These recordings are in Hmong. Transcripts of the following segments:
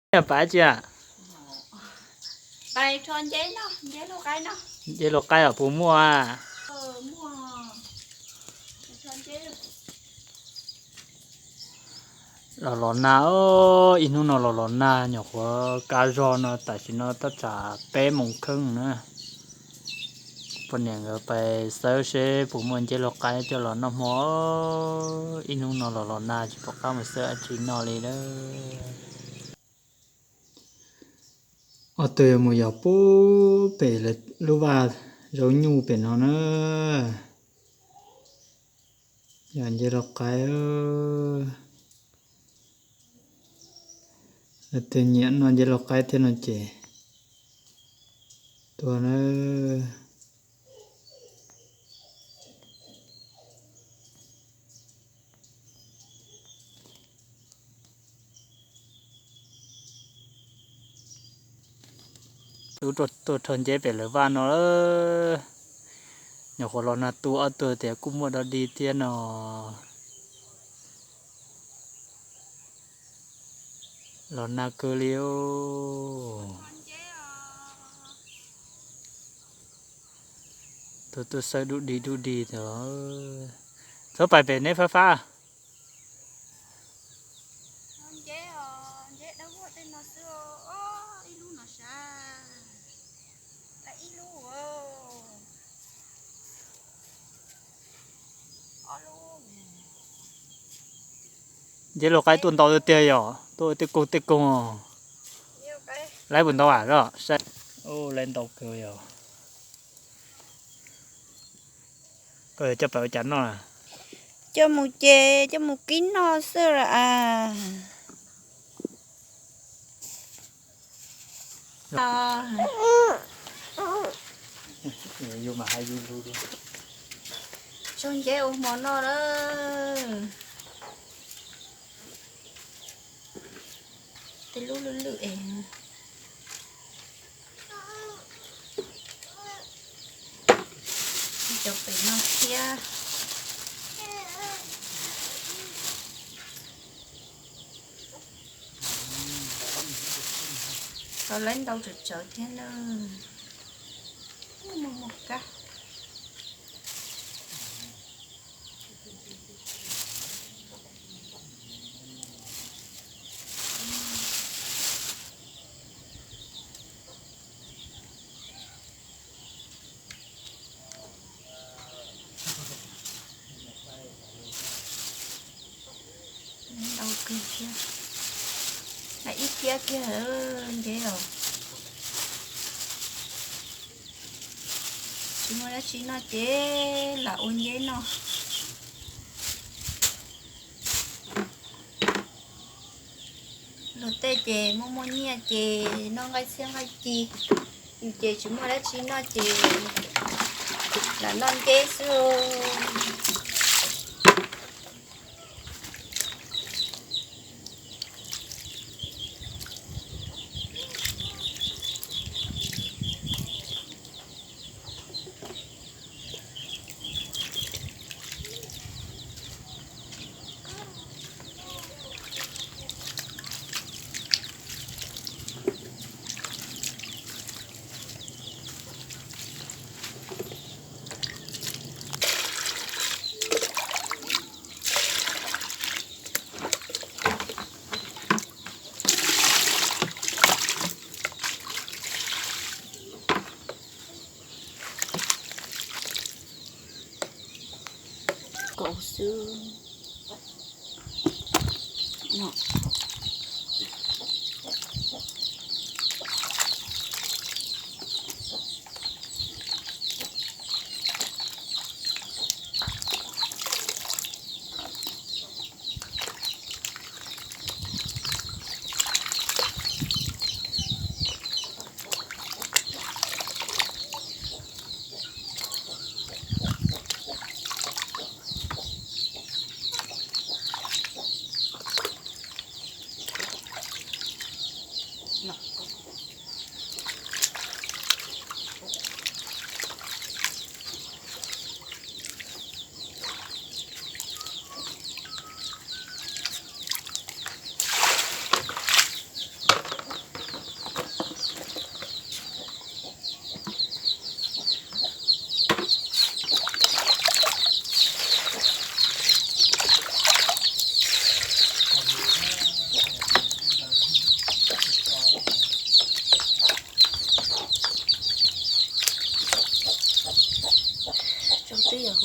Pais tsi a? Nce luag qaib os, puas muaj? Los los nag, ib hnub no los los nag, nyuam qhuav kaj zog no, tam sim no tab tsam peb moos kheej na. Poj niam nkawd pais xawb seb puas muaj nceb luag qaib coj los noj hmo. Ib hnub no los los nag tsis pom qab mus xawb dab tsi noj li lawm. Ob tug yuav mus yos pub pem lub vaj zaub nyuj pem no na. Yos nceb luag qaib. Leej twg nyiam noj nceb luag qaib thiab no ces tuaj na. Tub tuaj rho nceb pem lawv vaj no. Nyuam qhuav los nag tu ob tug tias kuj muaj dog dig thiab no. Los nag kawg li. Tus tuaj xawb dub dig dub dig. Txhob pais pem neb fab fab. Nceb luag qaib tuaj ntau tiag tiag yom, tuaj tej koog tej koog. Laib puas ntau a? Saib, laib ntau kawg yom. Koj coj pais ua cas noj? Coj mus ces coj mus kib noj xwb las as. Tso nceb ua hmo noj lawm. Tej lub lwj lwj es cov pem no thiab. Tau lawv ntau tsawv tsawv thiab na. Mus mus kab. Ntau kawg thiab. Ib kiab kiag nceb os. Tsis muaj dab tsi noj ces lam ua nceb noj. Luag tej ces muaj muaj nyiaj ces noj nqaij txhiab nqaij ci, yus ces tsis muaj dab tsi noj ces lam noj nceb xwb. Kaus xwb.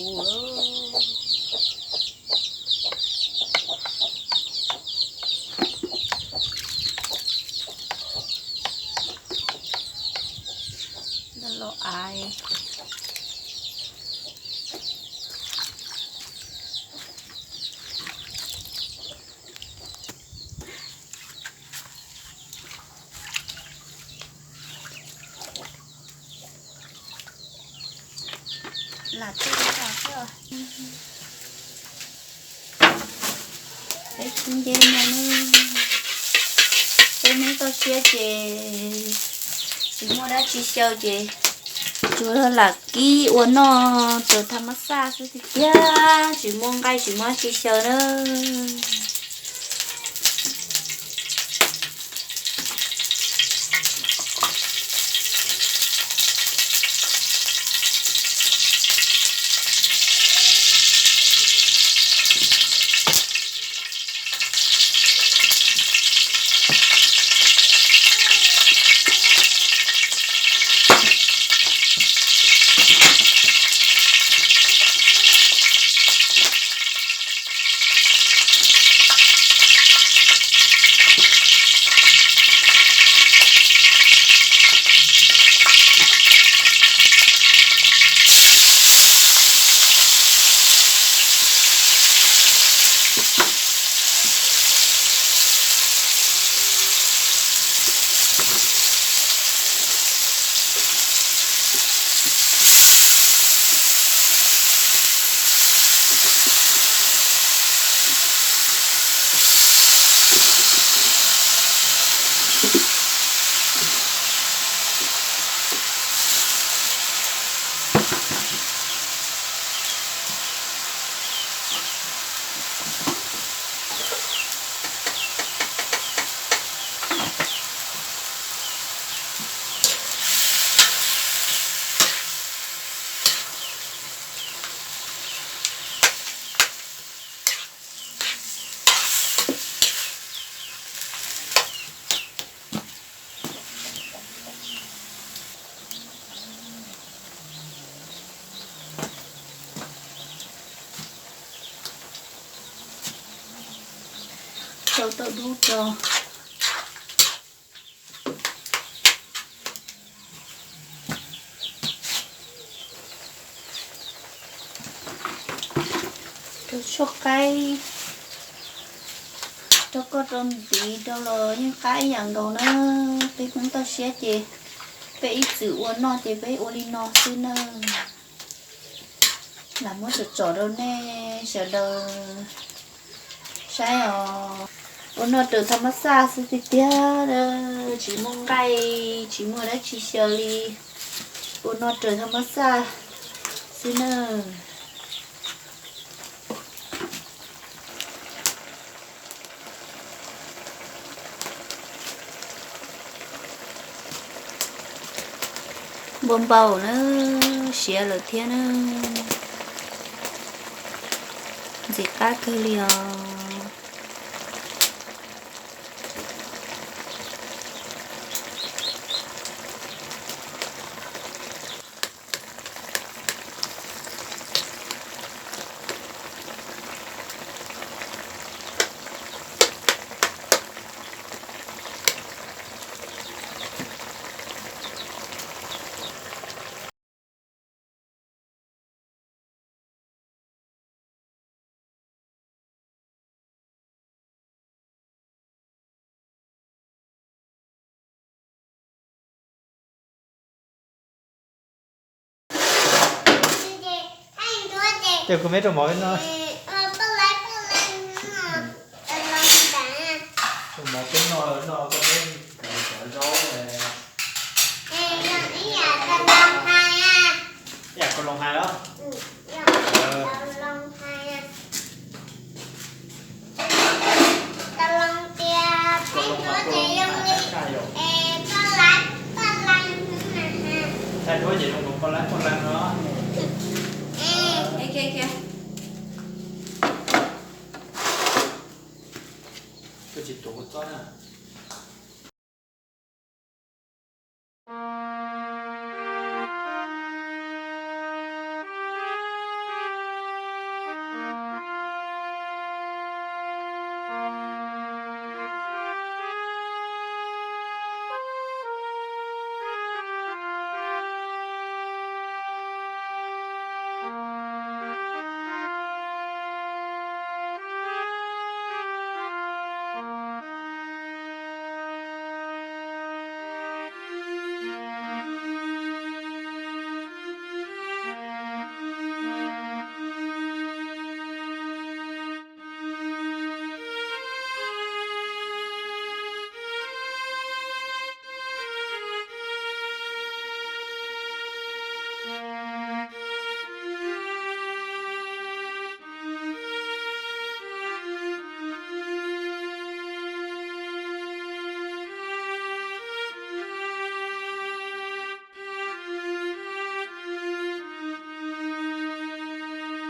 Ua los av. Lam tij los xwb. Peb sib nce no na, peb Hmoob toj siab ces tsis muaj dab tsi xyaw ces tsuas lam kib ua noj raws thaj mab xaj xwb tiag tiag, tsis muaj nqaij tsis muaj dab tsi xyaw na. Rau tau dub rau. Rau tshuaj qaib, rau koj rau ntxiv rau los yeej qab ib yam nkaus na. Peb Hmoob toj siab ces peb ib txwm ua noj ces peb ua li no xwb na. Lam muab tsom tsom rau nej sawv daws saib os. Ua noj raws thaj mab xaj xwb tiag tiag, tsis muaj nqaij tsis muaj dab tsi xyaw li. Ua noj raws thaj mab xaj xwb na. Npau npau na, siav lawm thiab na. Ntxim qab kawg li os. Ces kuv me rau mov no. Rau mov peb noj, noj koj peb cov zaub. Ib yam koj loo hais los? Thaij duab ces zoo nkaus poj laib poj laib no. Koj tsis tuav kua txob na.